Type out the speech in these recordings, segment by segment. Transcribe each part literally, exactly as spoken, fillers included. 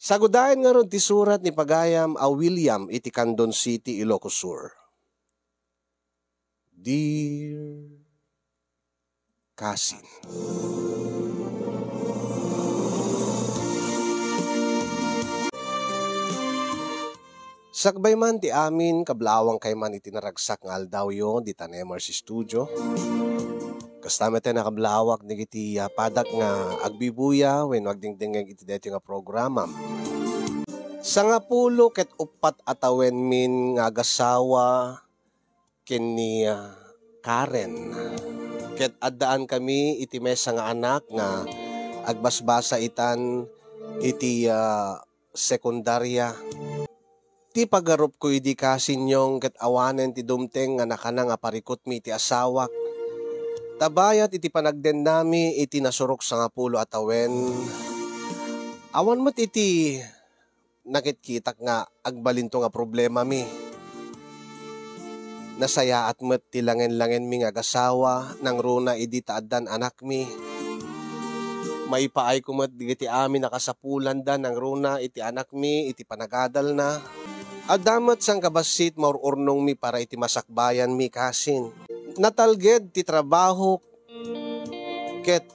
Sagudayen ngarud ti surat ni pagayam a William iti Candon City, Ilocos Sur. Dear Cousin. Sakbay man ti amin, kablawangkay man iti naragsak nga aldawyo dita Nemars Studio. Kasta met a kablawak dagiti, ah, padak nga agbibuya wenno agdingdingngeg iti daytoy nga programam. Sangapulo ket uppat a tawenmin nga agasawa ken ni, ah, Karen. Ket addaankami iti maysa nga anak nga agbasbasa itan iti, ah, sekundaria. Ti pagarupko idi, Cousin Yong, ket awanen ti dumteng nga nakana nga parikutmi iti asawak. Ta bayat iti panagdennami iti nasurok sangapulo a tawen, awan met iti nakitkitak nga agbalinto nga problemami. Nasayaat met ti langen-langenmi nga agasawa nangruna idi ta addan anakmi. Maipaayko met dagiti amin a kasapulanda nangruna iti anakmi iti panagadalna. Adda met sangkabassit maur-urnongmi para iti masakbayanmi, Cousin. Natalged ti trabaho ket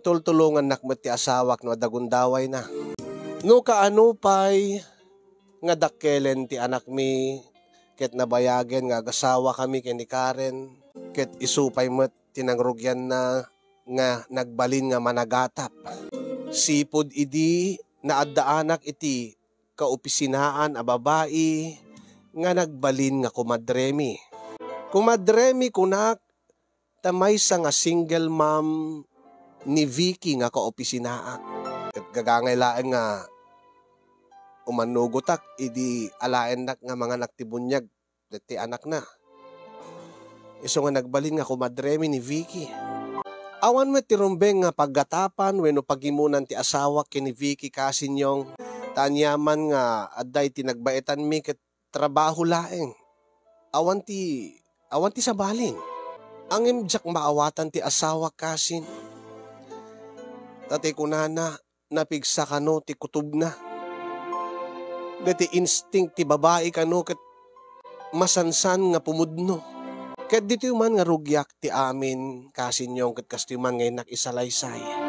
tultulongannak met ti asawak no adda gundawayna. No kaano pay nga dakkelen ti anakmi ket nabayagen nga agasawakami ken ni Karen, ket isu pay met ti nangrugianna nga nagbalin nga managatap. Sipud idi naaddaanak iti kaopisinaan a babai nga nagbalin nga kumadremi. Kumadremi kunak, ta maysa nga single mom ni Vicky nga kaopisinaak. Ket gagangay laeng nga umanugotak idi alaennak nga manganak ti buniag dagiti anakna. Isu nga nagbalin nga kumadremi ni Vicky. Awan met ti rumbeng nga paggatapan wenno pagimunan ti asawak ken ni Vicky, Cousin Yong, ta aniaman nga adda iti nagbaetanmi ket trabaho laeng. Awan ti, awan ti sabali. Ngem diak maawatan ti asawak, Cousin. Ta ti kunana, napigsa kano ti kutubna. Dagiti instinct ti babai kano ket masansan nga pumudno. Ket ditoy man nga rugiak ti amin, Cousin Yong, ket kastoy man nga innak isalaysay.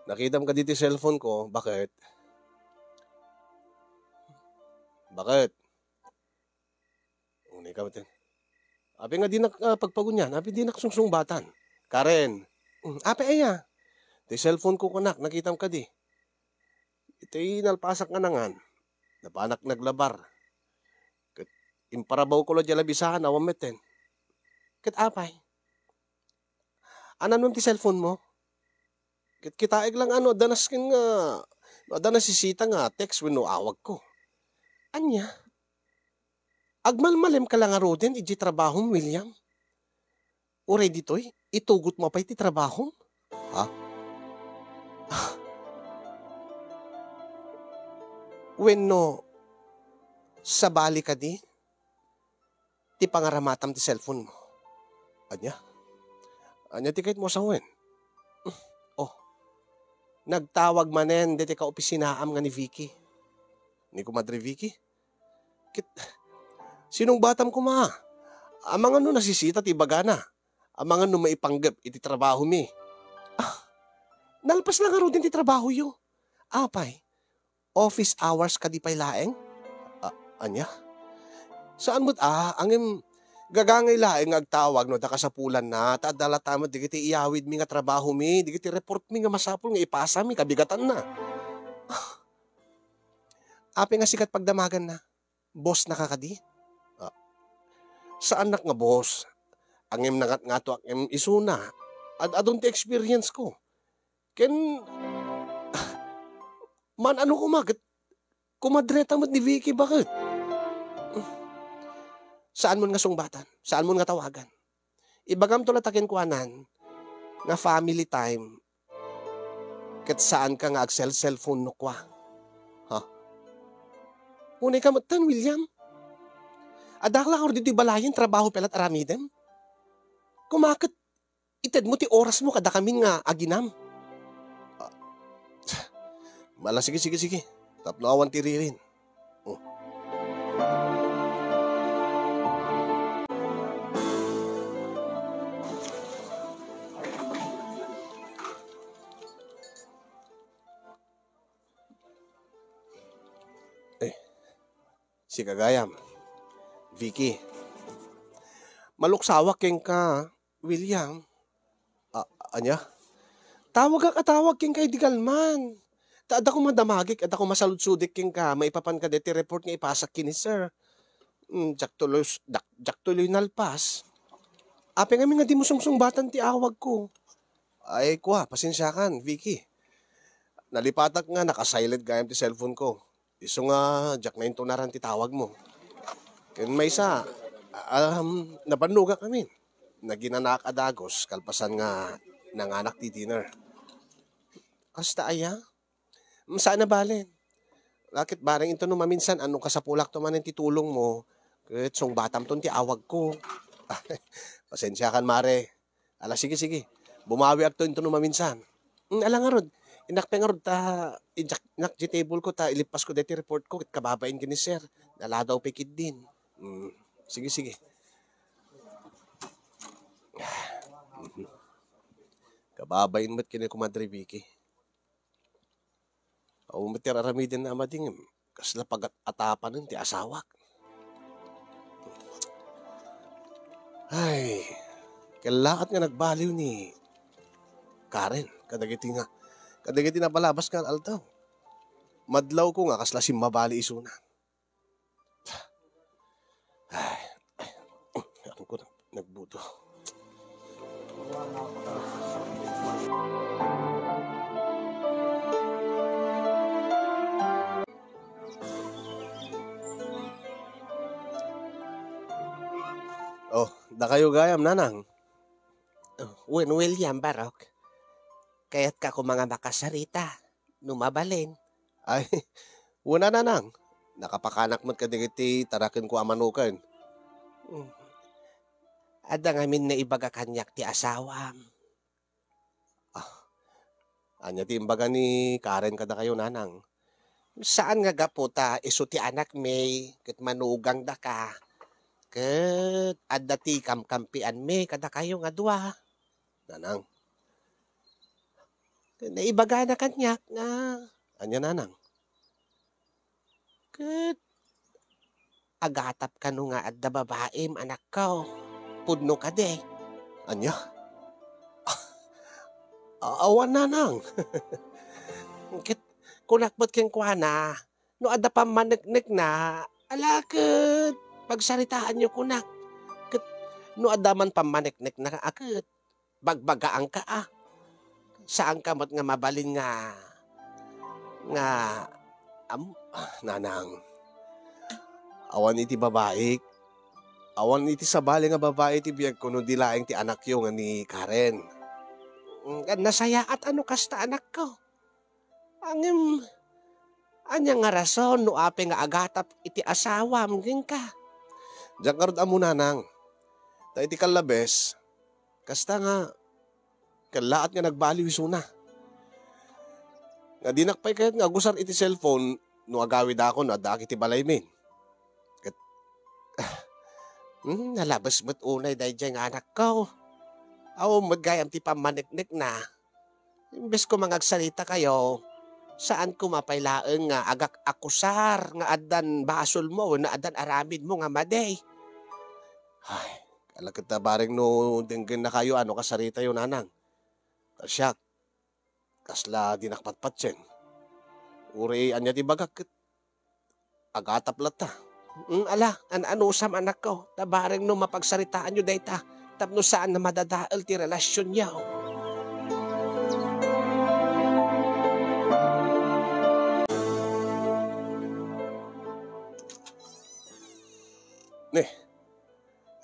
Nakitam kadi ti cellphone ko, baket? Baket? Unay ka, baket? Apay nga dinak, ah, pagpagunyan, apay dinak sungsungbatan. Karen, "Mm, apay aya? Ti cellphone ko kunak, nakitam kadi. Iti nalpasak nga nangan, napanak naglabar. Ket imparabaw ko la diay labisaan, awan metten. Ket apay? Anam ti cellphone mo? Ket kitaek lang no adda nasken nga, no adda nasisita nga text wenno awagko. Ania? Agmalmalemka la ngaruden idiay trabahom, William? Uray ditoy, itugotmo pay ti trabahom?" Ha? Wenno, sabali kadi ti pangaramatam ti cellphone mo? Ania? Ania ti kayatmo a sawen? Oh, nagtawag manen daytoy kaopisinaam nga ni Vicky. Ni Kumadre Vicky? Ket sinungbatam koma. Amangan no nasisita ti ibagana. Amangan no maipanggep iti trabahomi. Ah, nalpas la ngaruden ti trabahoyo. Apay, office hours kadi pay laeng? Ah, ania? Saan met a, ngem gagangay laeng nga agtawag no adda kasapulanna, ta adda latta met dagiti iyawidmi nga trabahomi, dagiti reportmi nga masapul nga ipasami, kabigatanna. Ah, apay nga sika ti pagdamaganna? Boss na ka kadi? Ah, saannak nga boss. Ngem nangatngato ngem isuna. Ad-adun ti experience ko. Ken, man-ano koma, ket kumadreta met ni Vicky, baket? Saanmon nga sungbatan, saanmon nga tawagan. Ibagamto latta kenkuanan nga family time ket saanka nga agsel-cellphone no kua. Ha? Unay ka metten, William? Adda ka la ngarud ditoy balayen, trabaho pay la't aramidem? Koma ket itedmo ti orasmo kadakamin nga aginam. Ah, ala, sige, sige, sige. Tapno awan ti ririn. Oh. Eh, sika gayam, Vicky. Maluksawak kenka, William. A-, ania? Tawagak a tawag kenka idi galman. Ta adda koma damagik, adda koma saludsodek kenka maipapan kadi ti report nga ipasak ken ni sir. Mm, diak tuloy s-, dak-, diak tuloy nalpas. Apay ngamin nga dimo sungsungbatan ti awagko? Ay, kua, pasensiakan, Vicky. Nalipatak nga naka-silent gayam ti cellphone ko. Isu nga diak naintunaran ti tawagmo. Ken maysa, um, nabannogak amin. Naginanak a dagus kalpasan nga nanganak ti dinner. Kasta aya? Mm, saan a balen. Ket bareng intono maminsan, no kasapulakto manen ti tulongmo, ket sungbatamton ti awagko. Pasensiakan, mare. Ala, sige, sige. Bumawiakto intono maminsan. Mm, ala ngarud. Innak pay ngarud ta, innak, innak di table ko ta ilippasko daytoy report ko ket kababain ken ni sir. Naladaw pay ketdin. Mm, sige, sige. Kababain met ken ni Kumadre Vicky. Awan met ti ar-aramiden a madi ngem kasla pagat-atapanen ti asawak. Ay, kellaat nga nagbaliw ni Karen kadagiti nga, kadagiti napalabas nga aldaw. Madlawko nga kasla simmabali isuna. Ay, ay, ako na nagbuto. Oh, dakayo gayam, nanang. Wen, William, Barok. Kayatka koma nga makasarita, no mabalin. Ay, wen a, nanang. Nakapakanak met kadagiti tarakenko a manuken. Mm. Adda ngamin naibaga kaniak ti asawam. Ah, ania ti imbaga ni Karen kadakayo, nanang? Saan nga gapu ta isu ti anakmi ket manugang daka, ket adda ti kamkampianmi kadakayo nga dua, nanang. Ket naibagana kaniak nga, ania, nanang? Ket agatap kano nga adda babaim, anakko? Pudno kadi? Ania? A-, awan, nanang. Ket kunak met kenkuana, no adda pammaneknekna, ala ket pagsaritaanyo kunak. Ket no adda man pammaneknekna, a ket bagbagaanka a. Saanka met nga mabalin nga, nga, am-, ah, nanang. Awan iti babaik. Awan iti sabali nga babai ti biagko no di laeng ti anakyo nga ni Karen. Mm, nasayaat a no kasta, anakko. Ngem, ania nga rason no apay nga agatap iti asawam kenka? Diak ngarud ammo, nanang. Ta iti kallabes, kasta nga kellaat nga nagbaliw isuna. Nga dinak pay kayat nga agusar iti cellphone no agawidakon no addaak iti balaymin. Ket, hmm, nalabes met unay daydiay nga anakko. Awan met gayam ti pammaneknekna. Imbes koma nga agsaritakayo, saan koma pay laeng nga agak-akusar nga addan basolmo wenno addan aramidmo nga madi. Ay, ala ket ta bareng no denggennakayo a no kasaritayo, nanang. Ta siak, kasla dinak patpatien. Uray ania ti bagak ket agatap latta. Mm, ala, an-anusam, anakko, ta bareng no mapagsaritaanyo dayta tapno saan a madadael ti relasionyo. Ne,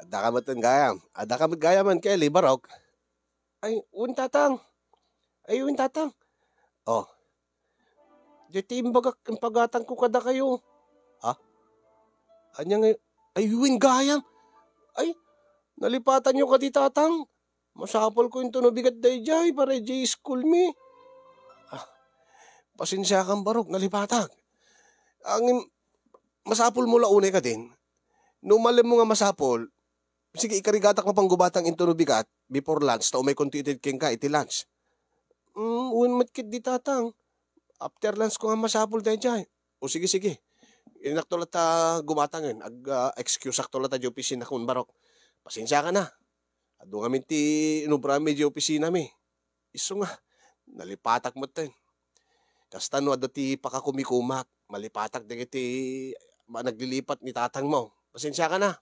adda ka met gayam. Adda ka met gayam, Kelly, Barok. Ay, wen, Tatang. Ay, wen, Tatang. Oh. Diay ti imbagak, impagatanko kadakayo. Ha? Ania ngay-, Ay, wen gayam. Ay, nalipatanyo kadi, Tatang. Masapulko intono bigat daydiay para idiay school mi. Ah, pasensiakan, Barok, nalipatak. Ngem, masapulmo la unay kadin. No malemmo nga masapul, sige, ikarigatak mapan gumatang intono bigat before lunch, ta umaykonto itedka iti lunch. Mm, wen met ketdi, Tatang. After lunch ko nga masapul daydiay. O sige, sige. Inakto latta gumatangen. Ag, ah, excuse akto latta di opisina kon, Barok. Pasensiakan. Adu ngamin ti inubra mi di opisina mi. Isu nga, nalipatak metten. Kasta no adu ti pakakumikumak, malipatak dagiti ma-, naglilipat ni tatangmo. Pasensiakan.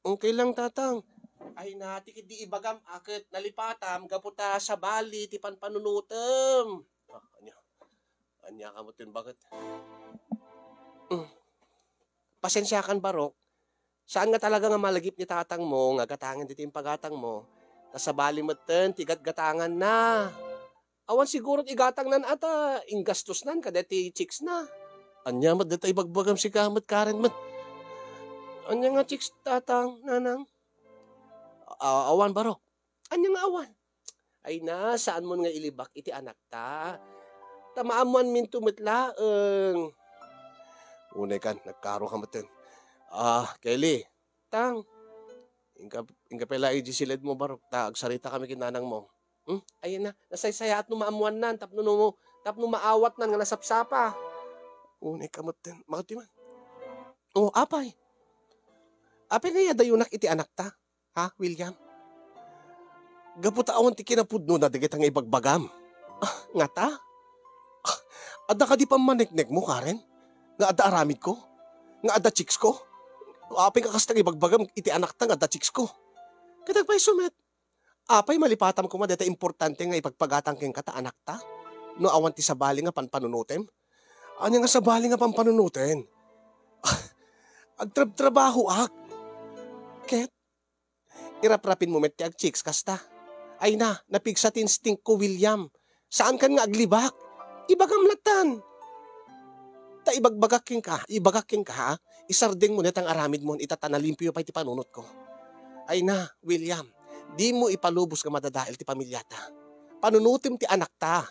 Okay lang, Tatang. Ay, nati ketdi ibagam a ket nalipatam gapu ta sabali ti panpanunotem. Ah, ania? Ania ka metten, Barok? Mm. Pasensiakan, Barok. Saan nga talaga nga malagip ni tatangmo nga gatangen ditoy impagatangmo, ta sabali metten ti gatgatanganna. Awan siguro ti igatangnan a ta inggastosnan kadaytoy chicksna. Ania met dayta ibagbagam sika met, Karen met? Ania nga chicks, Tatang, Nanang? A-, awan, Barok. Ania nga awan? Ay na, saanmon nga ilibak iti anakta. Ta maammoanminto met laeng. Unay kan, nagkaaro ka metten. Ah, Kelly, Tang, inka, inka pay la idiay siledmo, Barok, ta agsarita kami ken nanangmo. Hmm? Ayan na, nasaysayaat no maammoannan, tapno no, tapno maawatnan nga nasapsapa. Unay ka metten. Makati man. Oh, apay? Apay nga iyadayonak iti anakta? Ha, William? Gapu ta awan ti kinapudnona dagita nga ibagbagam. Ah, ngata? Ah, adda kadi pammaneknekmo, Karen? Nga adda aramidko? Nga adda chicksko? Apay nga kasta nga ibagbagam iti anakta nga adda chicksko? Ket agpayso met. Apay malipatam koma dayta importante nga ipagpagatang kenka ta anakta? No awan ti sabali nga panpanunotem? Ania nga sabali nga panpanunoten? Ah, agtrabtrabahoak. Ket iraprapinmo met ti agchicks kasta. Ay na, napigsa ti instinct ko, William. Saankan nga aglibak. Ibagam lattan. Ta ibagbagak kenka, ibagak kenka, ha? Isardengmo dayta nga aramidmo, ita ta nalimpio pay ti panunotko. Ay na, William, dimo ipalubos nga madadael ti pamiliata. Panunotem ti anakta.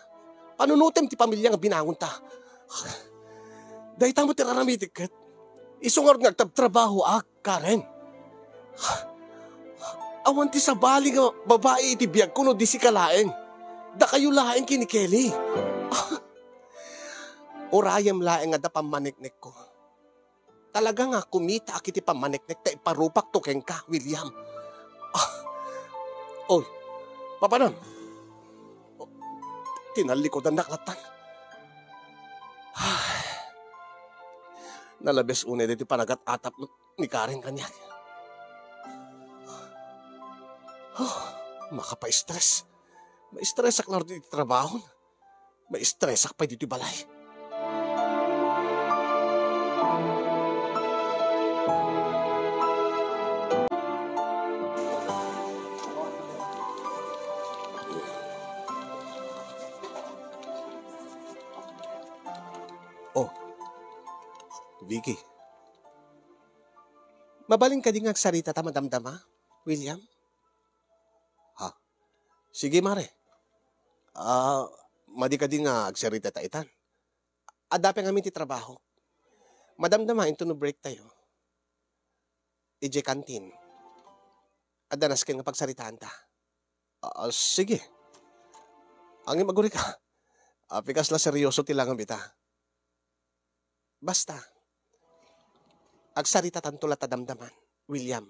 Panunotem ti pamilia nga binangonta. Dayta met ti ar-aramidek ket. Isu ngarud nga agtrabtrabahoak, Karen. Awan ti sabali nga babai iti biagko no di sika laeng. Dakayo laeng ken ni Kelly. Urayem laeng nga adda pammaneknekko. Talaga nga kumitaak iti pammaneknek ta iparupakto kenka, William. Ah. Oy, papanon? Oh, tinallikudannak lattan. Nalabes unay daytoy panagat-atap ni Karen kaniak. Oh, makapastress. Maistressak la iti trabaho. Maistressak pay ditoy balay. Oh, Vicky. Mabalin kadi nga agsarita ta madamdama, William? Ha? Sige, mare. Ah, madi kadi nga agsarita ta itan? Adda pay ngamin ti trabaho. Madamdama intono break tayo. Idiay kantin. Adda nasken nga pagsaritaanta. Ah, sige. Ngem agurika. Apay kasla seryoso ti langam ita. Basta, agsaritatanto la ta damdaman, William.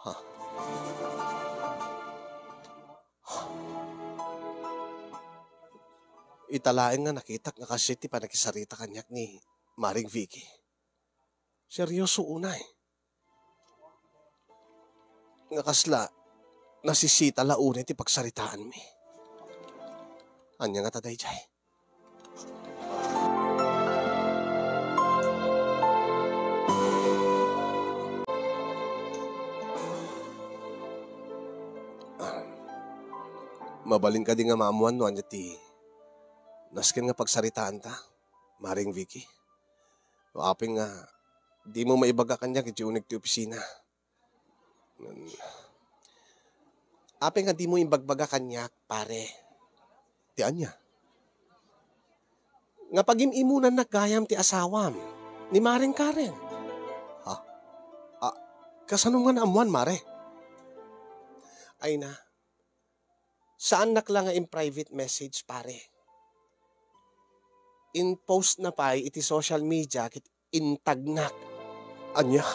Ha? Ita laeng nga nakitak nga kasdiay ti pannakisarita kaniak ni Maring Vicky. Seryoso unay. Nga kasla, nasisita la unay ti pagsaritaanmi. Ania ngata daydiay? Mabalin kadi nga maammuan no ania ti nasken nga pagsaritaanta, Maring Vicky? No apay nga Dimo maibaga kaniak iti uneg ti opisina. Apay nga dimo imbagbaga kaniak, pare? Ti ania? Nga pagim-imunannak gayam ti asawam, ni Mareng Karen. Ha? Ah, kasano nga naammuan, mare? Ay na, saannak la nga in-private message, pare. In-post na pay iti social media ket intagnak. Ania?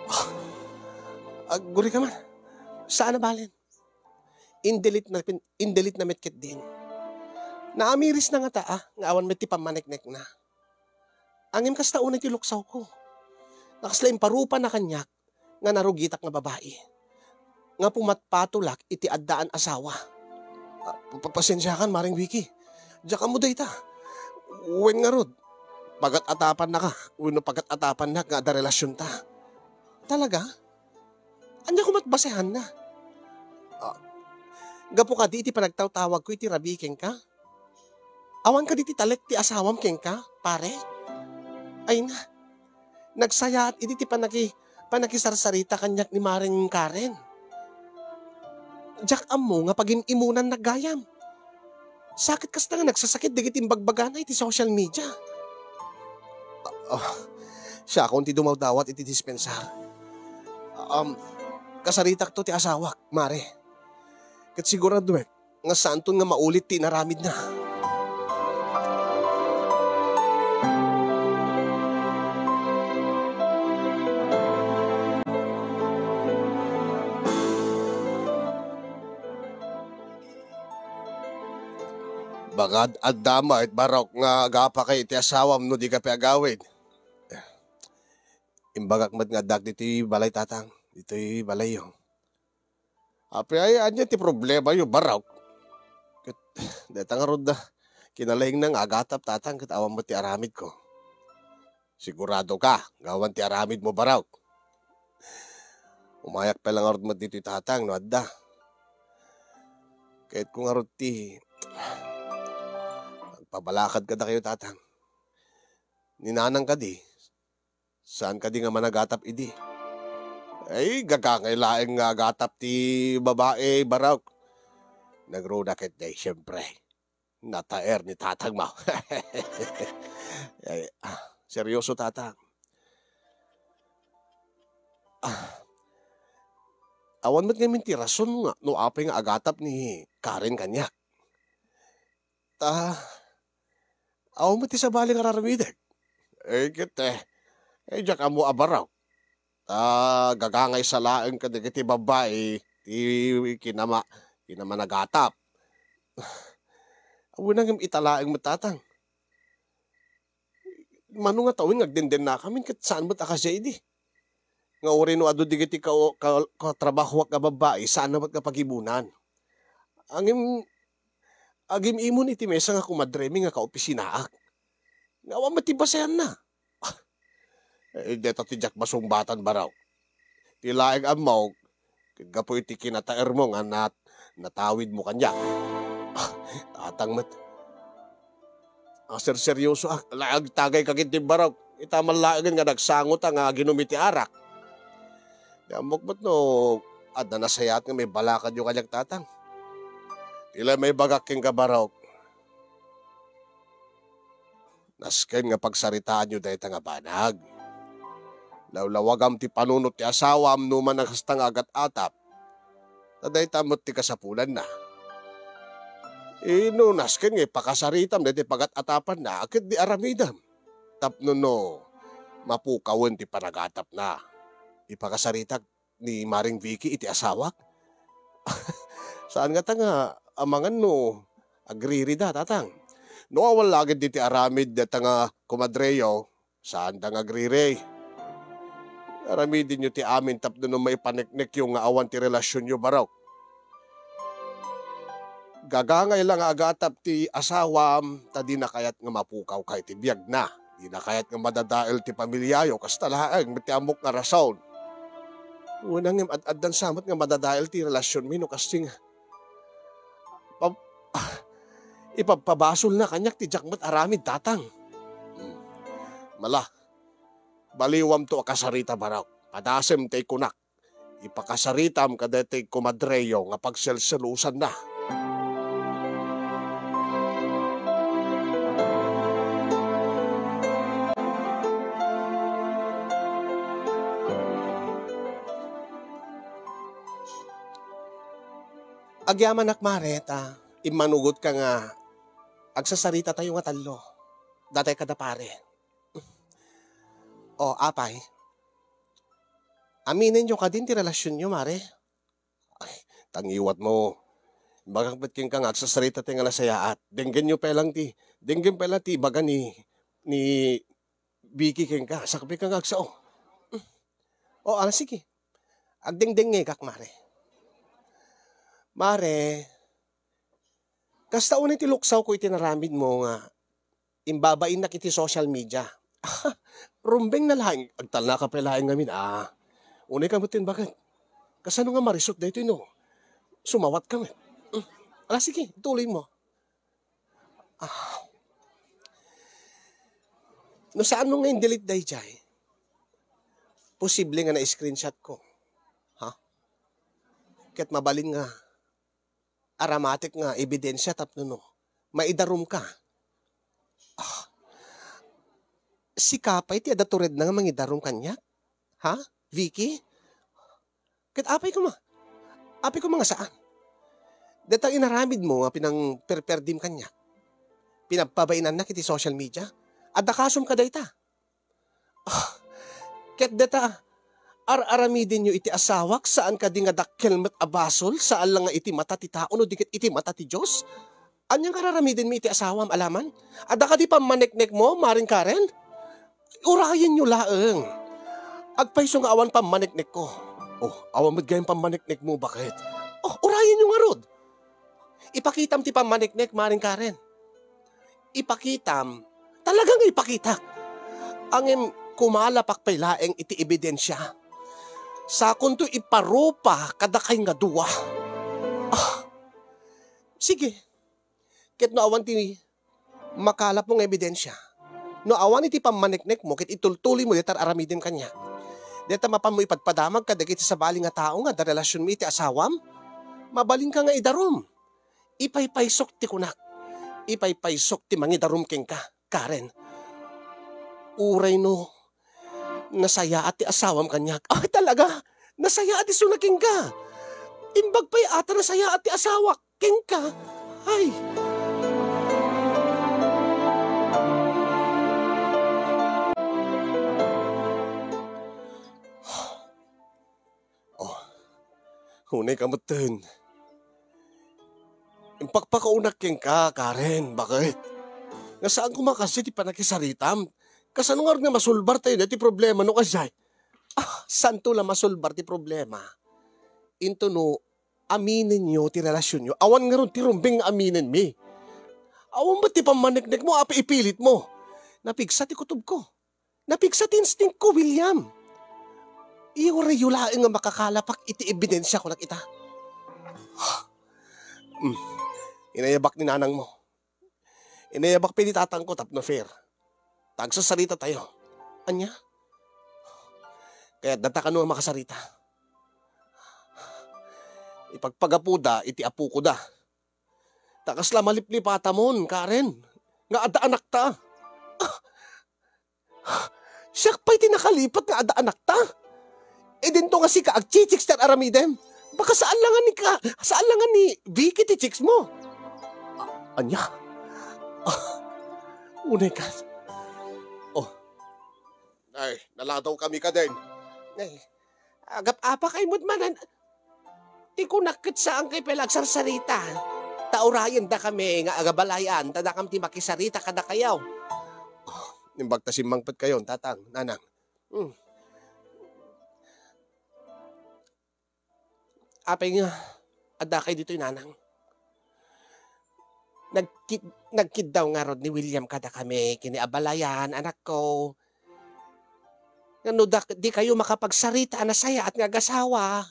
Ah, agguri ka man. Saan a balen? In-delete na pin-, in-delete na met ketdin. Naamiris na ngata, ah, nga awan met ti pammaneknekna. Ngem kasta unay ti luksawko. Nga kasla imparupa na kaniak nga narugitak nga babai. Nga pumatpatolak iti addaan asawa. Ah, pa-, pa-, pasensiakan, Mareng Vicky. Diak ammo dayta. Wen ngarud, pagat-atapannaka wenno pagat-atapannak nga adda relasionta. Talaga? Ania koma ti basehanna? Ah, gapu kadi iti panagtawtawagko iti rabii kenka? Awan kadi ti talek ti asawam kenka, pare? Ay na, nagsayaat idi ti panaki-, panakisarsarita kaniak ni Mareng Karen. Diak ammo nga pagim-imunannak gayam. Sakit kasta nga nagsasakit dagiti imbagbagana iti social media. Ah, ah, siakon ti dumawdawat iti dispensar. Um, kasaritakto ti asawak, mare. Ket siguraduek nga saanton nga maulit ti inaramidna. Bangad adda met, Barok, nga agapaka iti asawam no dika pay agawid. Imbagak met nga addaak ditoy balay, Tatang. Ditoy balayyo. Apay, ania ti problemayo, Barok? Ket, dayta ngarud da, kinalaingna nga agatap, Tatang, ket awan met ti aramidko. Sigurado ka nga awan ti aramidmo, Barok? Umayak pay la ngarud met ditoy, Tatang, no adda. Kayatko ngarud ti agpabalakad kadakayo, Tatang. Ni Nanang kadi, saan kadi nga managatap idi? Ay, gagangay laeng nga agatap ti babai, Barok. Nagruna ketdi, siempre. Nataer ni Tatang mo. Ay, ah, seryoso, Tatang. Ah, awan met ngamin ti rason nga no apay nga agatap ni Karen kaniak. Ta, awan met ti sabali nga ar-aramidek. Eh, ket, eh, eh, diak ammo a Barok. Ta, gagangaysa laeng kadagiti babbai ti kinama-, kinamanagatap. Awan ngem ita laeng met, Tatang. Mano nga tawen nga agdendennakamin ket saan met a kasiak idi. Nga uray no adu dagiti ka-, ka-, katrabahoak nga babbai, saan na met nga pagibunan. Ngem, agim-imon iti mesa nga kumadremi nga kaopisinaak. Nga awan met ti baseanna. Ah, eh, deta ti diak masungbatan, Barok. Ti laeng ammok, ket gapu iti kinataermo nga nat-, natawidmo kaniak. Ah, Tatang met. Ah, serseryoso, ah, la-, agtagayka ketdi, Barok. Ita man laengen nga nagsangota nga aginum iti arak. Di ammok met no adda nasayaat nga maibalakadyo kaniak, Tatang. Ti la maibagak kenka, Barok. Nasken nga pagsaritaanyo dayta nga banag. Lawlawagam ti panunot ti asawam no man a kasta nga agat-atap. Ta dayta met ti kasapulanna. Ino nasken nga ipakasaritam dayta pagat-atapanna ket di aramidem. Tapno no mapukawen ti panagatapna. Ipakasaritak ni Mareng Vicky iti asawak? Saan ngata nga amangan no agririda, Tatang? No awan laeng diti aramid dayta nga kumadreyo, saanda nga agriri. Aramidenyo ti amin tapno no maipaneknekyo nga awan ti relasionyo, Barok. Gagangay la nga agatap ti asawam, ta dina kayat nga mapukawka iti biagna. Dina kayat nga madadael ti pamiliayo, kasta laeng met ti ammok nga rason. Wen, ngem ad-addan sa met nga madadael ti relasionmi no kasdi nga pab-, ah, ipabpabasolna kaniak ti diak met aramid, Tatang. Hmm. Mala, Baliwamto a kasarita, Barok. Padasem ti kunak. Ipakasaritam kadaytoy komadreyo nga pagselselosanna. Agyamanak, Mare, ta immanugotka nga agsasaritatayo nga tallo. Datay kada pare. O, apay? Aminenyo kadin ti relasionyo, Mare? Ay, ta ngiwatmo. Imbagak met kenka nga agsasaritatayo nga nasayaat. Denggenyo pay lang ti, denggen pay lang ti ibaga ni, ni Vicky kenka. Sakbay ka nga agsao. O, ala, sige. Agdengdengngegak, Mare. Mare, kasta unay ti luksawko iti naramidmo nga imbabainnak iti social media. Rumbeng na laeng, agtalnaka pay laeng ngamin, a. Unay ka met ti imbaga. Kasano nga marisut daytoy no sumawatka met? Mm. Ala, sige, ituloymo. A. No saanmo nga in-delete daydiay, posible nga na-screenshotko. Ha? Ket mabalin nga aramatek nga ebidensia tapno no maidarumka. A. Sika pay ti adda turedna nga mangidarum kaniak? Ha, Vicky? Ket apay koma? Apay koma nga saan? Dayta inaramidmo nga pinangperperdim kaniak. Pinagpabainannak iti social media. Adda kasom kadayta. A, ket dayta, ar-aramidenyo iti asawak, saan kadi nga dakkel met a basol, saan la nga iti mata ti tao no di ket iti mata ti Dios? Ania nga ar-aramidenmi iti asawam, alaman? Adda kadi pammaneknekmo, Maring Karen? Urayenyo laeng. Agpayso nga awan pammaneknekko. O, awan met gayam pammaneknekmo, baket? O, urayenyo ngarud. Ipakitam ti pammaneknek, Maring Karen. Ipakitam. Talaga nga ipakitak. Ngem kumalapak pay laeng iti ebidensia. Sakonto iparupa kadakay nga dua. A, sige. Ket no awan ti makalapmo nga ebidensia, no awan iti pammaneknekmo ket itultuloymo dayta ar-aramidem kaniak, dayta mapanmo ipadpadamag kadagiti sabali nga tao nga adda relasionmi iti asawam, mabalinka nga idarum. Ipaypaysok ti kunak. Ipaypaysok ti mangidarum kenka, Karen. Uray no nasayaat ti asawam kaniak. Ay, talaga? Nasayaat isuna kenka? Imbag pay a ta nasayaat ti asawak kenka. Ay. O, unay ka metten. Impakpakaunak kenka, Karen, baket? Nga saan koma kasi ti panakisaritam? Kasano ngarud nga masolbar tayo daytoy problema no kasiay? A, saanto la masolbar ti problema? Into no aminenyo ti relasionyo. Awan ngarud ti rumbeng nga aminenmi. Awan met ti pammaneknekmo, apay ipilitmo? Napigsa ti kutobko. Napigsa ti instinct ko, William. Iurayyo laeng nga makakalapak iti ebidensia, kunak ita. Mm. Inayabak ni nanangmo. Inayabak pay ni tatangko tapno fair. Ta agsasaritatayo. Ania? Kayat data kano a makasarita. Ipagpagapoda iti apoko da. Ta kasla maliplipatamon, Karen, nga adda anakta. A, siak pay ti nakalipat nga adda anakta? Idinto nga sika agchichicks ti ar-aramidem? Baka saan la nga ni ka, saan la nga ni Vicky ti chicks mo? A, ania? A, unay ka. O. Ay, naladaw kami kadin. Ay, agap-apa kay met manen. Ti kunak ket saan kay pay la agsarsarita. Ta urayen dakami nga agabalayan, ta dakam ti makisarita kadakayo. Imbag ta simmangpet kayon, tatang, nanang. Hmm. Apay nga, adda kay ditoy, nanang? Nagkid-, nagkiddaw ngarud ni William kadakami, ken ni abalayan, anakko. Nga no da-, di kayo makapagsarita a nasayaat nga agasawa.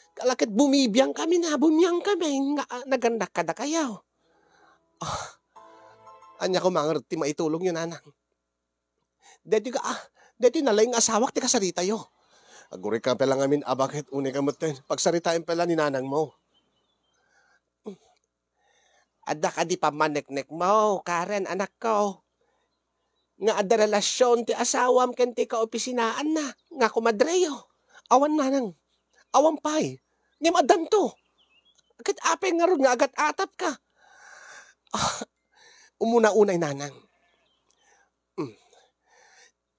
Kala ket bumibiang kami na, bumiang kami nga, ah, nagannak kadakayo. Ah, ania koma ngarud ti maitulongyo, nanang? Daytoy ka, ah, Daytoy nalaing nga asawak ti kasaritayo. Agurayka pay la ngamin a baket unay ka metten. Pagsaritaem pay la ni nanangmo. Adda kadi pammaneknekmo, Karen, anakko, nga adda relasion ti asawam ken ti kaopisinaanna nga komadreyo? Awan, nanang. Awan pay. Ngem addanto. Ket apay ngarud nga agat-atapka? Ah, umuna unay, nanang. Mm.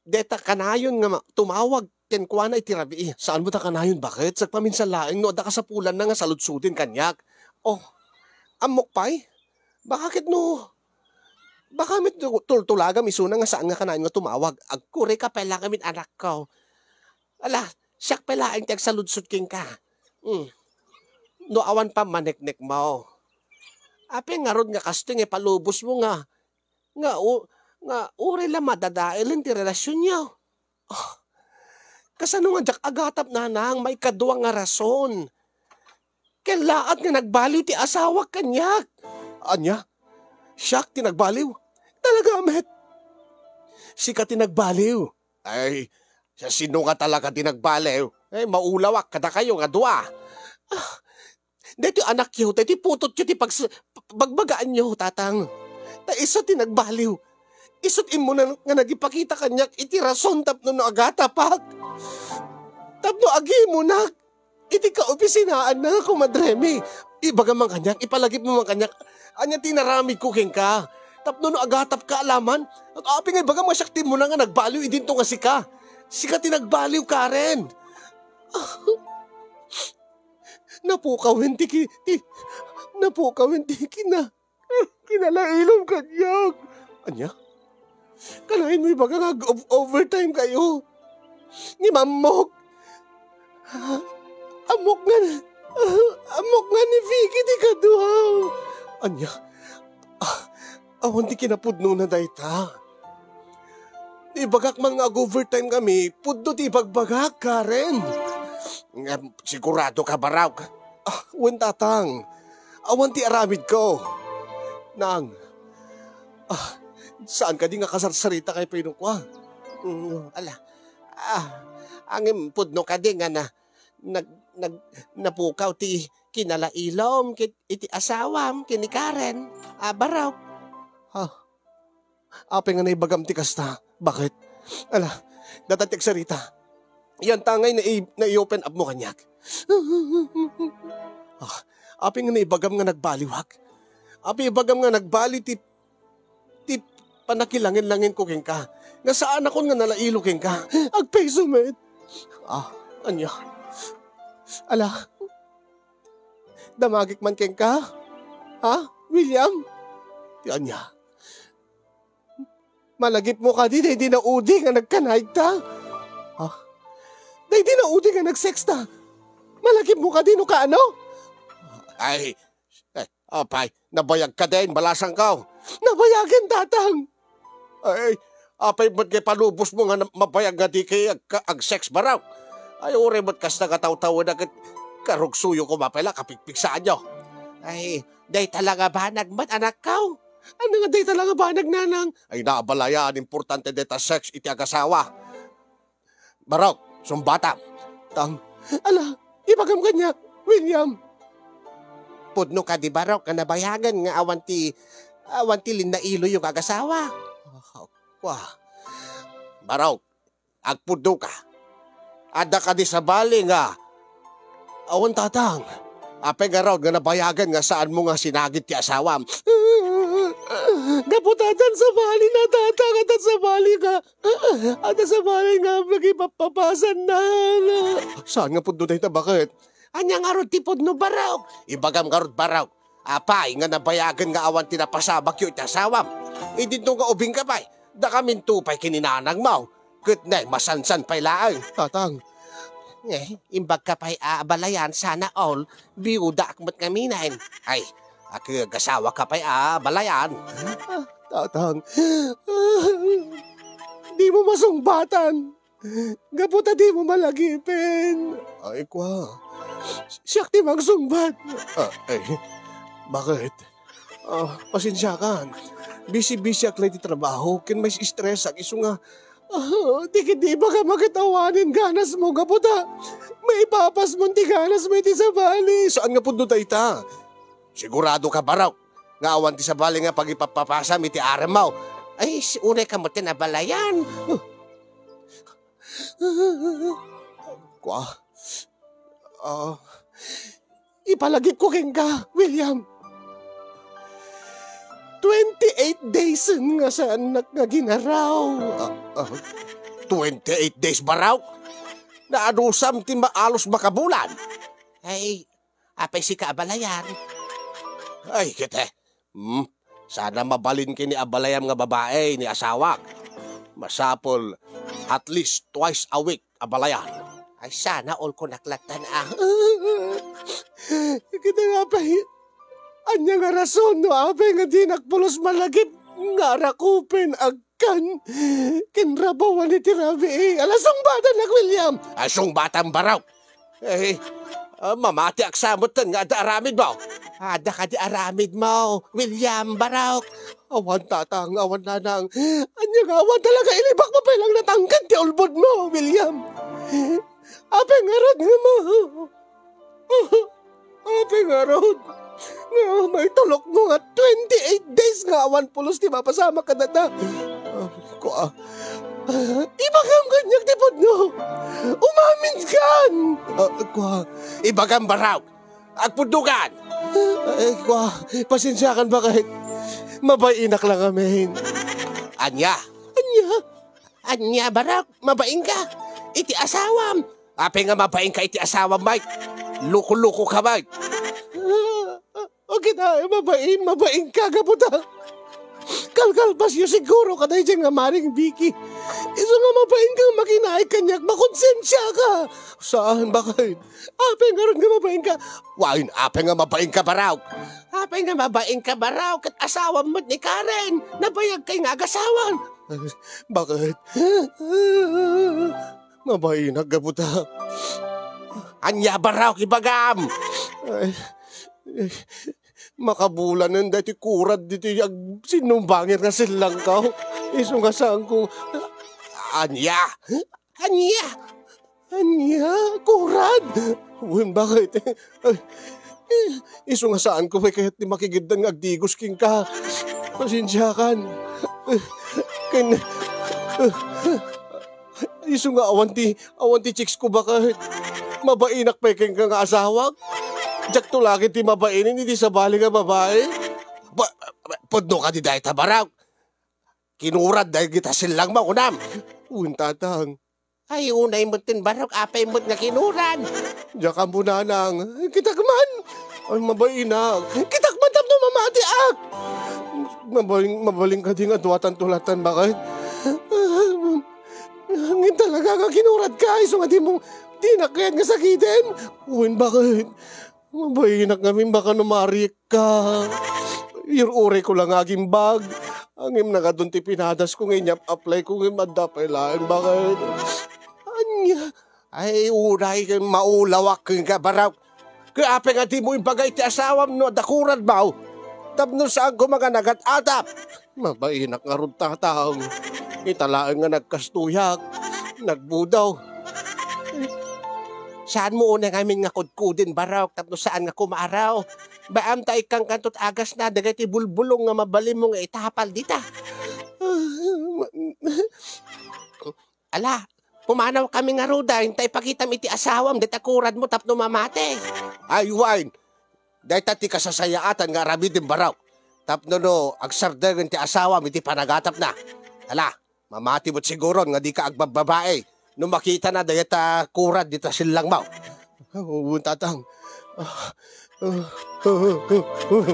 Deta kanayon nga ma-, tumawag kenkuana iti rabii. Saanmo ta kanayon, baket? Sagpaminsan laeng no adda kasapulanna nga saludsoden kaniak. Oh, ammok pay? Baka ket no, baka met tu-, tultulagam isuna nga saan nga kanayon nga tumawag. Agkurayka pay la ngamin, anakko. Ala, siak pay laeng ti agsaludsod kenka. Hmm. No awan pammaneknekmo. Apay ngarud nga kastoy nga ipalubosmo nga nga u-, nga uray la madadaelen ti relasionyo. Ah, kasano nga diak agatap, nanang, maikadua nga rason? Kellaat nga nagbaliw ti asawak kaniak. Ania? Siak ti nagbaliw? Talaga met? Sika ti nagbaliw? Ay, sa sino nga talaga ti nagbaliw? Ay, maulawak kadakayo nga dua. Ah, Daytoy anakyo, daytoy putotyo ti pags-, bagbagaanyo, tatang. Ta isu ti nagbaliw. Isu't immuna nga nagipakita kaniak iti rason tapno no agatapak. Tapno agimunak iti kaopisinaanna nga komadremi. Ibagam man kaniak, ipalagipmo man kaniak, ania ti inaramidko kenka. Tapno no agatapka alaman, apay nga ibagam nga siak ti immuna nga nagbaliw idinto nga sika. Sika ti nagbaliw, Karen. Napukawen ti ki-, ti, napukawen ti kina-, kinalailom kaniak. Ania? Kanayon mo ibaga nga ag-overtime kayo. Ngem ammok. Ammok nga, ammok nga ni Vicky ti kadua. Ania? Ah, awan ti kinapudnona dayta. Ibagak man nga ag-overtime kami, pudno ti ibagbagak, Karen. Ngem sigurado ka, Barok? Ah, wen, tatang. Awan ti aramidko. Nang, ah, saan kadi nga kasarsaritaka, Pinukwa? Mm, ala. Ah, ngem pudno kadi nga na, nag-, nag-, napukaw ti kinalailom ket iti asawam ken ni Karen, a, Barok? Ah, apay nga naibagam ti kasta? Baket? Ala, datan ti agsarita. Yan ta ngay nai-, nai-open up mo kaniak. Ah, apay nga naibagam nga nagbaliwak? Apay ibagam nga nagbaliw ti ti pannakilangin-langinko kenka, nga saanakon nga nalailo kenka. Agpayso met. Ah, ania? Ala, damagek man kenka? Ha, William? Ti ania? Malagipmo kadi daydi naudi nga nagkanaigta? Ha? Daydi naudi nga nagsexta? Malagipmo kadi no kaano? Ay, Eh, apay, nabayag ka din, balasangko. Nabayagen, tatang! Ay, apay met nga ipalubos mo nga na-, mabayag nga di kay ag-, ag-sex, Barok? Ay, uray met kasta nga tawtawen a ket karugsoyo koma pay la, kapigpigsaanyo. Ay, dayta la nga banag met, anakko. Ano nga dayta la nga banag, nanang? Ay, naabalayan, importante dayta sex iti agasawa. Barok, sumbatam. Tang, ala, ibagam kaniak, William. Pudno kadi, Barok, nga nabayagen nga awan ti, awan ti linnailoyo nga agasawa? Kwa. Barok, agpudno ka. Adda kadi sabali nga Awan, tatang. Apay ngarud nga nabayagen nga saanmo nga sinagid ti asawam? Gapu ta addan sabali na, tatang, addan sabali nga, addan sabali nga nagipappapasan na. Saan nga pudno dayta, baket? Ania ngarud ti pudno, Barok? Ibagam ngarud, Barok. Apay nga nabayagen nga awan ti napasabakyo iti asawam? Idinto nga ubing ka pay, dakaminto pay ken ni nanangmo, ket nay masansan pay laeng. Tatang. Eh, imbag ka pay a abalayan, sana all, biyudaak met ngamin. Ay, ag-asawa ka pay a abalayan. Ah, tatang. Di mo masungbatan. Gapu ta di mo malagipen. Ay, kwa. Siak ti mangsungbat. Ah, ay, baket? Ah, pasensiakan. Busy-busy ak lay ti trabaho, ken mais-stress ak, isu nga Ah, di ketdi ibagam a ket awanen ganasmo, gapu ta maipapasmon ti ganasmo iti sabali. Saan nga pudno dayta? Sigurado ka, Barok, nga awan ti sabali nga pagipapapasam iti aremmo? Ay, s-, unay ka met ti nabalayan. Kua. Ah, ipalagipko kenka, William. Twenty-eight days nga saannak nga ginaraw. Ah, ah, twenty-eight days, Barok? Naadusam ti ma-, alos makabulan. Ay, apay sika abalayan? Ay, kete. Hmm? Sana mabalin ken ni abalayam nga babai ni asawak. Masapul at least twice a week abalayan. Ay, sana all ko naklatan, ah. Kita nga pay, anya nga rason no apay nga dinak pulos malagip nga arakupen agkan ken rabawan iti rabii? Ala, sungbatanak, William! Ay, sungbatam, Barok! Eh, ah, mamatiak sa metten nga adda aramidmo. Adda kadi aramidmo, William, Barok? Awan, tatang, awan, nanang. Anya nga awan talaga, ilibakmo pay lang natangken ti ulbodmo, William. Apay ngarud nga ma-, apay ngarud nga maitulokmo nga twenty-eight days nga awan pulos ti mapasamak kadata? Ah, kua. Ibagam kaniak ti pudno. Umaminkan! Ah, kua. Ibagam, Barok. Agpudnokan! Ay, kua. Pasensiakan, baket. Mabainak lang amin. Ania? Ania? Ania, Barok? Mabainka? Iti asawam? Apay nga mabainka iti asawam, Mike? Loko-loko ka, Mike. Ah, ah, okay na, eh, mabain, mabain ka, gapu ta kalkalpasyo siguro kadaydiay nga Maring Vicky. Isu nga mabain kang makinaig kaniak, makonsensia ka. Saan, baket? Apay ngarud nga mabain ka? Wen, apay nga mabain ka, Barok? Apay nga mabain ka, Barok? Ket asawam met ni Karen. Nabayag kay nga agasawan. Baket? Mabainak gapu ta. Ania, Barok, ibagam? Ay, ay, makabulanen daytoy kurad ditoy agsinnumbanger nga sellangko. Isu nga saanko. Ania? Ania? Ania? Kurad? Wen, baket? Ay, isu nga saanko pay kayat ti makigiddan nga agdigos kenka. Pasensiakan. Ken, isu nga awan ti, awan ti chicks ko, baket. Mabainak pay kenka nga asawak. Diakto laeng ti mabain iti sabali nga babai. Ba, ba, pudno kadi dayta, Barok? Kinurad dagita sellangmo, kunam? Wen, tatang. Ay, unay metten, Barok, apay met nga kinurad? Diak ammo, nanang. Kitak man. Ay, mabainak. Kitak man tapno mamatiak. Mabalin, mabalin kadi nga duatanto lattan, baket? Ngem talaga nga kinuradka, isu nga dimo, dinak kayat nga sakiten? Wen, baket? Mabainak ngamin, baka no mariek ka. Ur-uray ko lang agimbag. Ngem nagadun ti pinadasko nga inyap-apply ko, ngem adda pay laeng, baket? Ania? Ay, unay ket maulawak kenka, Barok. Ket apay nga dimo imbaga iti asawam no adda kuradmo? Tapno saanko nga nagat-atap. Mabainak ngarud, tatang. Ita laeng nga nagkastoyak. Nagbudaw. Saanmo unay ngamin nga kudkuden, Barok, tapno saan nga kumaaraw? Baam ta ikkankanto ti agasna dagiti bulbulong nga mabalinmo nga itapal dita. Ala, pumanawkami ngaruden, ta ipakitam iti asawam dayta kuradmo tapno mamati. Ay, wen, dayta ti kasasayaatan nga aramidem, Barok. Tapno no agsardengen ti asawam iti panagatapna. Ala, mamati met siguron nga dika agbabbabai no makitana dayta kurad dita sellangmo. Oo, tatang. Ah, ah, ah, ah, ah.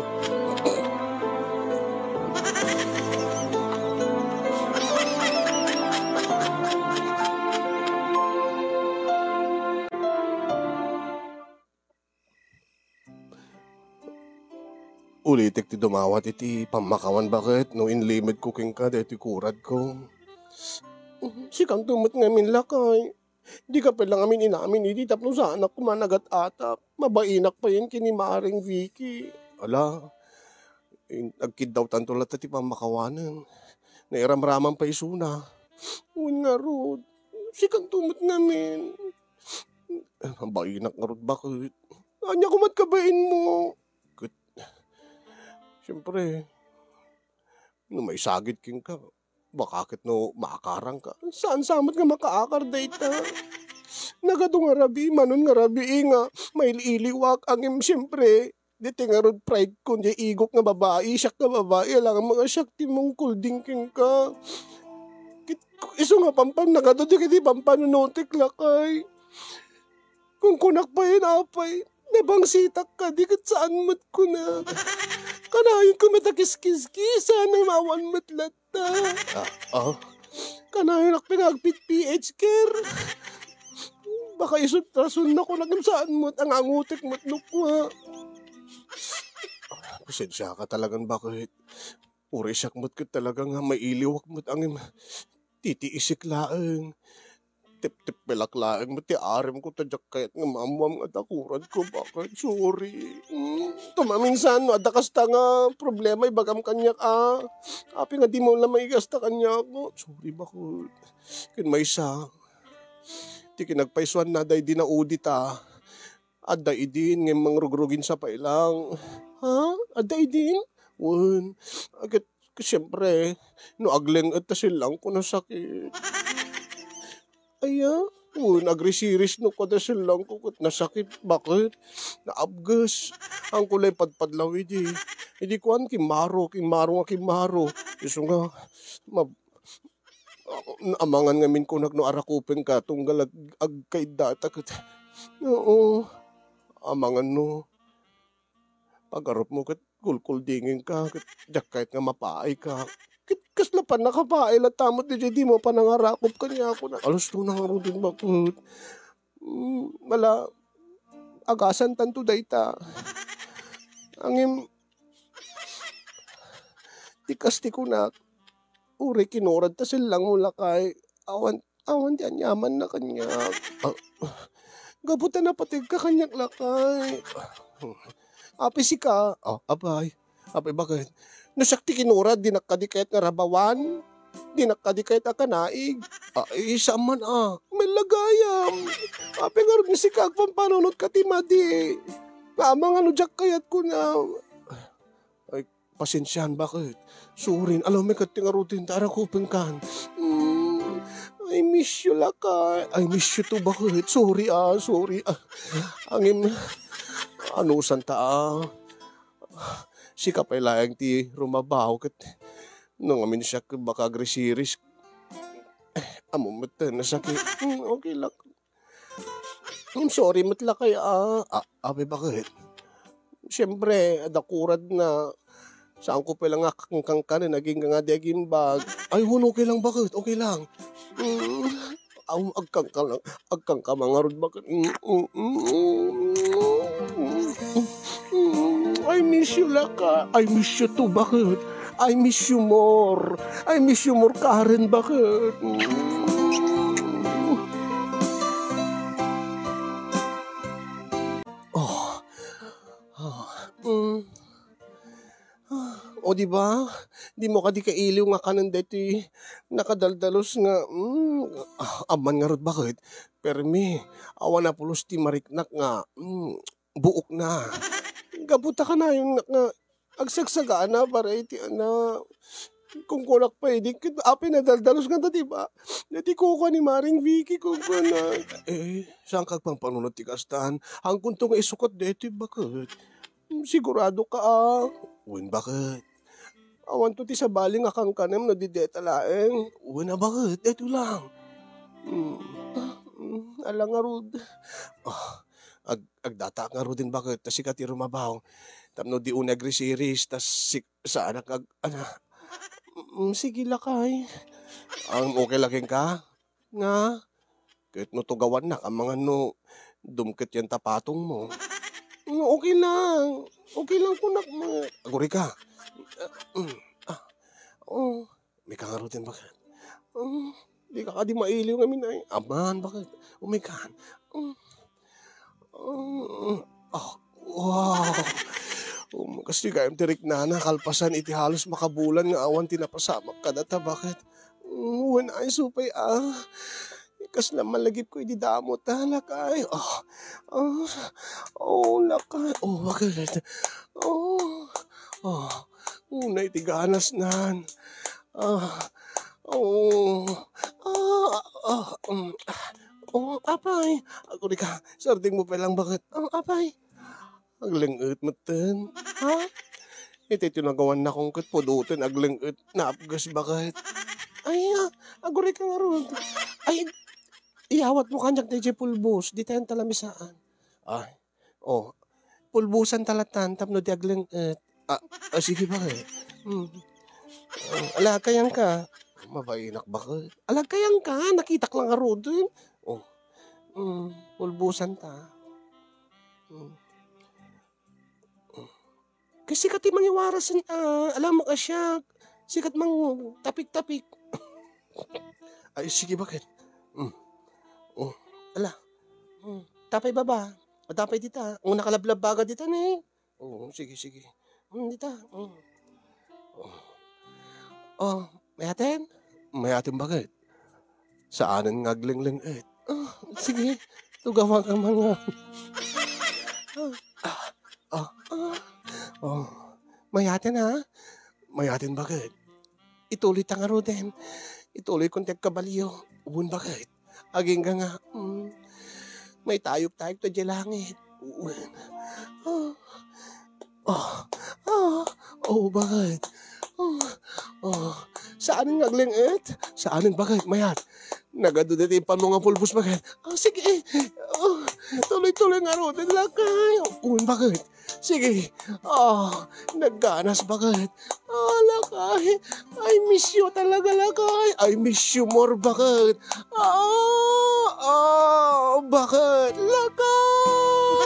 Ulitek ti dumawat iti pammakawan, baket, no inlimedko kenka daytoy kuradko. Sikanto met ngamin, lakay. Dika pay la ngamin inamin idi tapno saanak koma nagat-atap. Mabainak payen ken ni Maring Vicky. Ala, in-, agkiddawtanto latta ti pammakawanen. Nairamraman pay isuna. Wen ngarud, sikanto met ngamin. Bainak ngarud, baket. Ania koma ti kabainmo? Ket, siempre, no maisagid kenka, baka ket no maakarangka, saan sa met nga makaakar dayta. Nagadu nga rabii, manon nga rabii nga mail-iliwak, ngem siempre, dayta ngarud pride ko, diay igok nga babai, siak nga babai, alangan nga siak ti mangkulding kenka. Ket isu nga pampam, nagadu dagiti pampanunotek, lakay. Kunkunak pay, apay, nabangsitak kadi ket saan met kunak. Kanayon ko met a kiskiskisan, awan met latta. Ah, ah. Kanayon ak pay nga agpit-P H care. Baka isu ti rason na kunak, saan met, angangutek met no kua. Pasensiaka talagan, baket. Uray siak met ket talaga nga mailiwak met, ngem titiisek laeng. Teptepelak laeng met ti arimko ta diak kayat nga maammoam nga adda kuradko, baket. Sorry. Mm, ta maminsan no adda kasta nga problema, ibagam kaniak a. Apay nga dimo la maikasta kaniak? Sorry, baket. Ken maysa, ti kinagpaysuanna daydi na udita. Adda idin, ngem mangrugrugin sa pay lang. Ha? Adda idin? Wen. Ket, siempre, no agleng-et ta sellangko, nasakit. Aya? Wen, agrisiris no kada sellangko ket nasakit. Baket? Naabges. Angko lay padpadlaw idi. Idi kuan, kimmaro, kimmaro nga kimmaro. Isu nga, ma-, amangan ngamin kunak no arakupengka, tunggal ag-, agkaiddata ket. Oo. Amangan no pagarupmo ket kulkuldingingka, ket diak kayat nga mapaayka. Ket kasla pannakapaay latta met diay dimo panangarakup kaniak, kunak. Alusto na ngaruden, baket. Mm, mala, agasantanto dayta. Ngem, ti kas ti kunak, uray kinurad ta sellangmo, lakay. Awan, awan ti aniamanna kaniak. Ah, gapu ta napategka kaniak, lakay. Apay sika? Oh, apay. Apay, baket? No siak ti kinurad, dinak kadi kayat nga rabawan? Dinak kadi kayat a kanaig? Ay, saan man a. Mella gayam. Apay ngarud nga sika agpampanunotka ti madi? Nga amangan no diak kayat, kunak. Ay, pasensian, baket. Sorry, alam mo ket ti ngaruden ta arakupengkan. Mm, I miss you, lakay. I miss you too, baket. Sorry, ah, sorry, ah. Ngem, anusanta, ah. Sika pay laeng ti rumabaw ket no ngamin siak baka agrisiris. Ammom met ti nasakit. Mm, okay lang. I'm sorry met lakay, ah. Ah, apay, baket? Siempre, adda kuradna. Saanko pay lang nga kankangkanen, agingga nga di agimbag. Ay, wen, okay lang, baket? Okay lang. Mm. Aw, agkangka lang. Agkangka man ngarud, baket? Mm, mm, mm, mm. Mm, I miss you, laka. I miss you too, baket? I miss you more. I miss you more, Karen, baket? Mm. Oh. Oh. Mm. O, di ba? Dimo kadi kailiw nga kanen daytoy nakadaldalus nga, mm, ah, amman ngarud, baket? Permi, awan a pulos ti mariknak nga, mm, buokna. Gapu ta kanayon nga agsagsagana para iti ana. Kunkunak pay idi, ket apay nadaldalus nga ta, di ba? Daytoy kukua ni Maring Vicky, kunkuana. Eh, saanka agpampanunot ti kastan? Angkonto nga isukat daytoy, baket? Sigurado ka, ah? Wen, baket? Awanto ti sabali nga kankanem no di deta laeng. Wen a, baket? Daytoy lang. Mm. Mm, ala ngarud. Ah, ag-, agdataak ngaruden, baket? Ta sika ti rumabaw. Tapno di unay agrisiris, ta sik-, saanak ag-, ana. Mm, sige, lakay. Ang okay la kenka? Nga? Ket no tugawannak, amangan no dumket yan ta patongmo. Mm, okay lang. Okay lang kunak met. Aguri ka. Mm, ah. Oh, umay ka ngaruden, baket? Mm, di ka kadi mailiw ngamin ay. Aman, baket? Umay ka. Mm. Mm. Ah, wow. Um, kastoy gayam ti riknana, kalpasan iti halos makabulan nga awan ti napasamak kadata, baket? Mm, Wen ay supay, ah. Kasla malagipko idi damo ta, lakay. Oh, oh, oh, lakay. Oh, bakit? Oh, oh, unay ti ganasnan. Ah, oh, ah, ah, mm, ah, oh, apay. Agurika, sardengmo pay lang, bakit? Ah, apay. Agleng-et metten. Ha? Iti tinagawan nakon ket pudoten, agleng-et, naapges, bakit? Ay, ah, agurika ngarud. Ay, iyawatmo kaniak daydiay pulbos, ditayon ta lamisaan. Ay, oh, pulbosan ta latan tapno di agleng-et. Ah, ah, sige, bakit? Hmm. Oh, ala, agkayangka. Mabainak, bakit? Ala, agkayangka, nakitak lang ngaruden. Oh. Hmm, pulbosan ta. Hmm. Kasi ka ti mangiwarasen, ah, alam mo ka siya, sikat mang tapik-tapik. Ay, sige, bakit? Hmm. Oh, ala. Hmm. Tapay baba. O, tapay dita. O, nakalablabbaga dita ni. Oo, sige, sige. Hmm, dita. Hmm. Oh. Oh, mayaten? Mayaten, bakit? Saanen nga aglengleng-et. Oh, sige. Tugawan ka man nga. Ah, ah, ah. Oh. Mayaten, ha? Mayaten, bakit? Ituloy ta ngaruden. Ituloy kon ti agkabalio. Wen, bakit? Agingga nga, mm, maitayok-tayok ta diay langit. Wen. Ah. Ah. Ah. Oh, bakit? Ah. Ah. Saanen nga agleng-et? Saanen, bakit? Mayat. Nagadu daytoy impanmo nga pulbos, bakit? Ah, sige. Ah, tuloy-tuloy ngaruden, lakay. Wen, bakit? Sige. Ah, nagganas, bakit? Ah, lakay. I miss you talaga, lakay. I miss you more, bakit? Ah, ah, bakit? Lakay.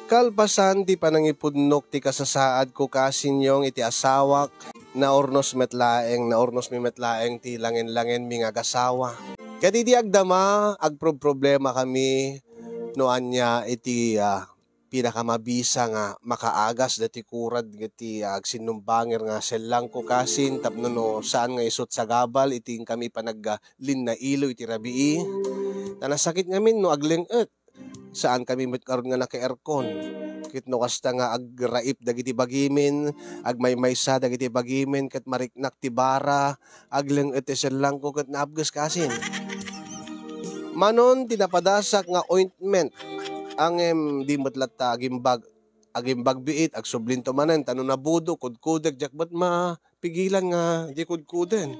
Kalpasan ti panangipudnok ti kasasaadko, Kasinyong, iti asawak, naurnos met laeng, naurnosmi met laeng ti langen-langenmi nga agasawa. Ket idi agdama, agprobproblema kami no ania iti, ah, pinakamabisa nga makaagas dati kurad iti agsinnumbanger nga sellangko, Kasin, tapno no saan nga isu ti sagabal iti inkami panag-, ah, linnailo iti rabii. Ta nasakit ngamin no agleng-et. Saan kami met ngarud nga naka-aircon. Ket no kasta nga agraip dagiti bagimin, agmaymaysa dagiti bagimin, ket mariknak ti bara, agleng-et ti sellangko ket naapges, Kasin. Manon ti napadasak nga ointment, ngem di met latta agimbag, agimbag biit, agsublinto manen, ta no nabudo, kudkudek, diak met mapigilan nga di kudkuden.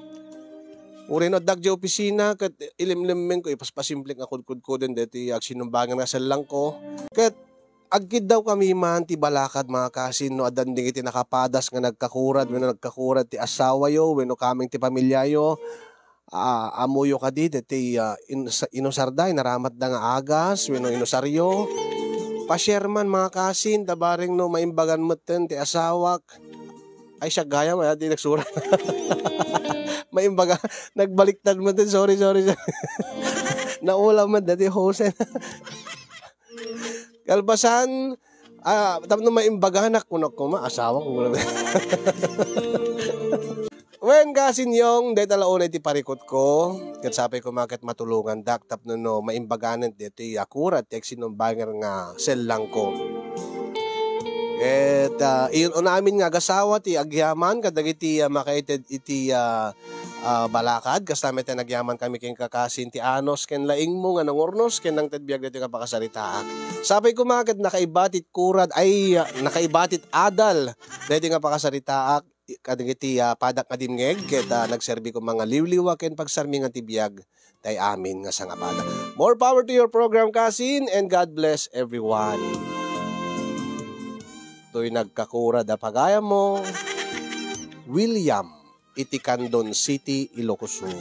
Uray no addak diay opisina, ket ilimlemmengko, ipaspasimplek nga kudkudkuden daytoy agsinnumbangan nga sellangko. Ket agkiddawkami man ti balakad, mga kasin, no addan dagiti nakapadas nga nagkakurad wenno nagkakurad ti asawayo wenno kameng ti pamiliayo. Ah, ammoyo kadi daytoy, ah, in-, sa-, inusarda, inaramatda nga agas wenno inusaryo. Pa-share man, mga kasin, ta bareng no maimbagan metten ti asawak. Ay, siak gayam, ay, di nagsurat. Maimbaga, nagbaliktad metten, sorry, sorry, sorry. Naulaw met daytoy hosen. Kalpasan, ah, tapno maimbaganak, kunak koma, asawa ko. Wen, kasinyong, dayta la unay ti parikutko, ket sapay koma ket matulongandak tapno no maimbaganen daytoy a kurad ti agsinnumbanger nga sellangko. Ket, ah, iyon unamin nga agasawa ti agyaman kadagiti, ah, makaited iti, ah, ah, balakad, kasta met ti nagyamankami ken kakasin ti Anos ken laingmo nga nangurnos ken nangted biag daytoy nga pakasaritaak. Sapay koma ket nakaiba ti kurad, ay, ah, nakaiba ti adal daytoy nga pakasaritaak, i-, kadagiti, ah, padak nga dimngeg ket, ah, nagserbi koma nga liwliwa ken pagsarmingan ti biag tay amin nga sangapada. More power to your program, kasin, and God bless everyone. Toy nagkakurad a pagayammo, William, iti Candon City, Ilocos Sur.